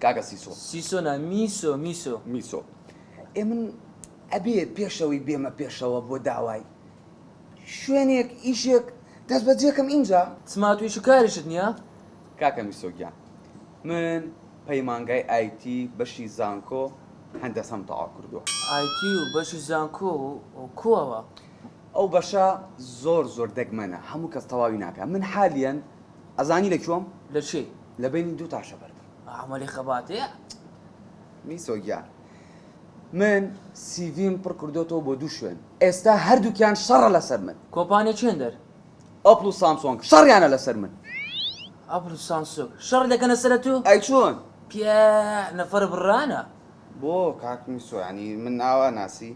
کاکە سیسۆ. سیسۆ نا میسۆ میسۆ. میسۆ. ئێ من ئەبێ پێشەوەی بێمە پێشەوە بۆ داوای شوێنێک ئیشێک دەست بەجێکەم ئینجا. چما تو ئیش و کاریشت نیە؟ کاکە میسۆ گیان من پەیمانگای ئایتی بەشی زانکۆ هەندەسەم تەواو کردووە. ئایتی و بەشی زانکۆ و کوو ئەوە؟ ئەو بەشە زۆر زۆر دەگمەنە هەموو کەس تەواوی ناکا من حالیەن ئەزانی لە کوێم؟ لە کوێی؟ لە بەینی دوو تاشە بەردم. عەمەلی خەباتەیە؟ میسۆ گیان من سیڤیم پڕ کردۆتەوە بۆ دوو شوێن ئێستا هەردووکیان شەڕە لەسەر من. کۆمپانیا چێن دەر؟ ئەپڵ و سامسۆنگ شەڕیانە لەسەر من. ئەپڵ و سامسۆنگ شەڕ دەکەنە سەر تو؟ ئەی چۆن؟ پیا نەفەر بڕانە. بۆ کاک میسۆ یانی من ئاوا ناسی؟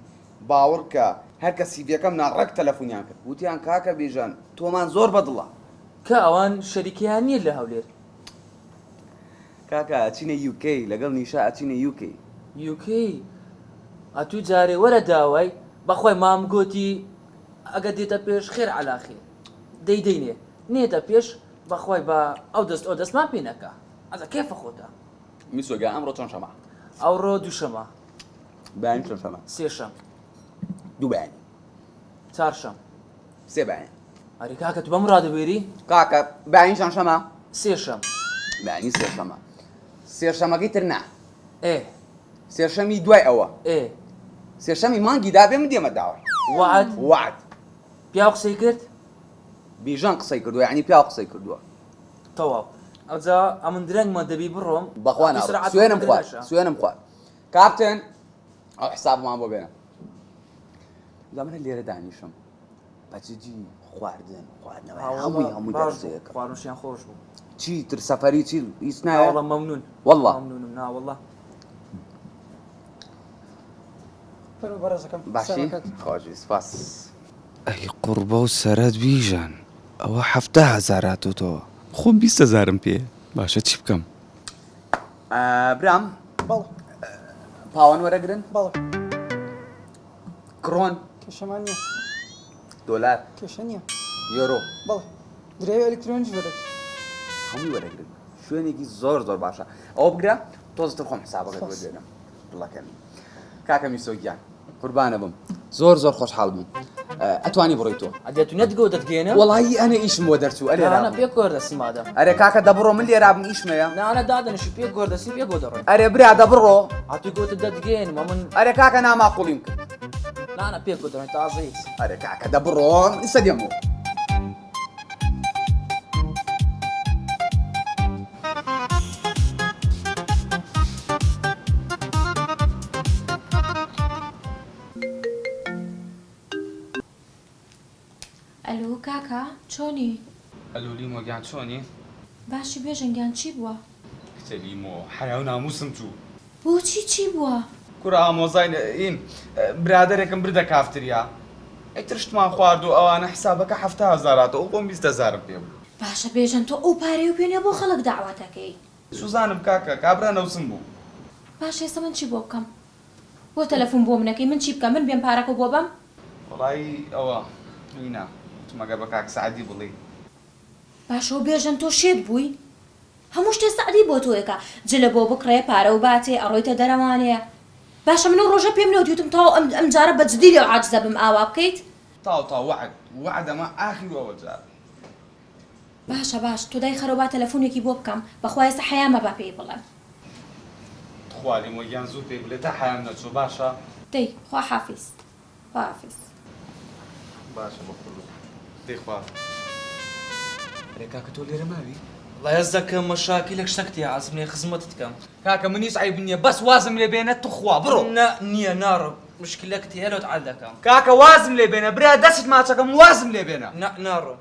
باوەڕ کە هەر کە سیڤیەکەم نا ڕێک تەلەفونیان کرد وتیان کاکە بیژەن تۆمان زۆر بە دڵە. کە ئەوان شەریکەیان نیە لە هەولێر. کاکە ئەچینە یوکەی لەگەڵ نیشا ئەچینە یوکەی. یوکەی ئەتوو جارێ وەرە داوای بەخوای مام گۆتی ئەگەر دێتە پێش خێر عەلا خێر دەی دەینێ نێتە پێش بەخوای با ئەو دەست ئەو دەستمان پێ نەکا ئەجا کێفە خۆتە. میسۆ گیان ئەمڕۆ چەند شەمە؟ ئەوڕۆ دووشەمە. بەیانی چەند شەمە؟ سێشەم. دوو بەیانی. چارشەم. سێ بەیانی. ئەرێ کاکە تو بەم ڕادەبێری؟ کاکە بەیانی چەند شەمە؟ سێشەم. بەیانی سێشەمە. سێشەمەکەی تر نا. ئێ. سێشەمی دوای ئەوە. ئێ. سێشەمی مانگی دابێ من دێمە داوای. وەعد؟ وەعد. پیاو قسەی کرد؟ بیژەن قسەی کردووە یانی پیاو قسەی کردووە. تەواو. ئەوجا ئەمن درەنگمە دەبی بڕۆم. بەخوا ناڕۆم. سوێنم خوارد. سوێنم خوارد. کاپتن ئەو حسابمان بۆ بێنە. جا من لێرە دانیشم. بەجدی خواردن خواردنەوە هەمووی هەمووی دەرجەیەکە. خواردنشیان خۆش بوو. چی تر سەفەری چی هیچ نایە؟ ناوەڵا مەمنون. واللە. مەمنونم ناوەڵا. فەرموو بەڕێزەکەم. باشی خۆشبی سپاس. ئەی قوڕبەو سەرت بیژەن ئەوە 70 هەزار هاتۆتەوە خۆم 20 هەزارم پێیە باشە چی بکەم. برام بەڵێ. پاوەن وەرەگرن؟ بەڵێ. کڕۆن؟ کێشەمان نییە. دۆلار؟ کێشە نییە. یۆرۆ؟ بەڵێ. دراوی ئەلیکترۆنیش وەرەگرن. هەمووی وەرەگرن. شوێنێکی زۆر زۆر باشە. ئەوە بگرە تۆزتر خۆم حسابەکەت بۆ دێنم. دڵەکەمی. کاکە میسۆ گیان قوربانە بم زۆر زۆر خۆشحاڵ بووم ئەتوانی بڕۆی تۆ. ئەدێ تو نەتگۆ دەتگەیەنم؟ وەڵایی ئەنە ئیشم بۆ دەرچوو ئەلێرا نانا پێ گۆر دەستی مادەم. ئەرێ کاکە دەبڕۆ من لێرا بم ئیشم هەیە. نانا دادەنیشی پێ گۆر دەستی پێ گۆ دەڕۆین. ئەرێ برا دەبڕۆ. ئەتو گۆتت دەتگەیەنم ئەمن. ئەرێ کاکە ناماقوڵیم کرد. نانا پێ گۆ دەڕۆین تازە هیچ. ئەرێ کاکە دەبڕۆ من ئیستا دێمەوە. ئەلۆ کاکە چۆنی؟ ئەلۆ لیمۆ گیان چۆنی؟ باشی بێژەن گیان چی بووە؟ کچە لیمۆ حەیا و ناموسم چوو. بۆچی چی بووە؟ کورە ئامۆزای ئین برادەرێکم بردە کافتریا ئیتر شتمان خوارد و ئەوانە حسابەکە 70 هەزار هاتەوە خۆم 20 هەزارم پێ بوو. باشە بێژەن تۆ ئەو پارەیەو پێ نیە بۆ خەڵک دەعوەت ئەکەی؟ سوزانم کاکە کابرا نەوسم بوو. باشە ئێستا من چی بۆ بکەم؟ بۆ تەلەفون بۆ من ئەکەی من چی بکەم من بێم پارەکەو بۆ بەم؟ وەڵایی ئەوە هینا وتم ئەگەر بە کاک سەعدی بڵێی. باشە و بێژەن تۆ شێت بووی؟ هەموو شتێ سەعدی بۆ تۆ ئەکا جلە بۆ بکڕێ پارەو باتێ ئەڕۆیتە دەرەوانێ باشە من ئەو ڕۆژە پێم نەوتی وتم تەواو ئەم ئەم جارە بە جدی لێو عاجزە بم ئاوا بکەیت؟ تاو تاو وەعد وەعد ئەمە ئاخیر و ئەوە جار. باشە باش تۆ دایخەرەوە با تەلەفونێکی بۆ بکەم بەخوا ئێستا حەیامە با پێی بڵێم. تخوا لیمۆ گیان زوو پێی بلێ تا حەیام نەچووە باشە. دەی خوا حافیز خوا حافیز. باشە بەقوربان دەی خوا. ئەرێ کاکە تۆ لێرە ماوی؟ وەڵا هەست دەکەم مەشاکیلەک شتەک تێ عەزم نیە خزمەتت کەم. کاکە من هیچ عەیبم نیە بەس وازم لێ بێنە توخوا بڕۆ. نا نیە ناڕۆم مشکلەک تێ لۆت عەل دەکەم. کاکە وازم لێ بێنە برا دەستت ماچەکەم وازم لێ بێنە. نا ناڕۆم.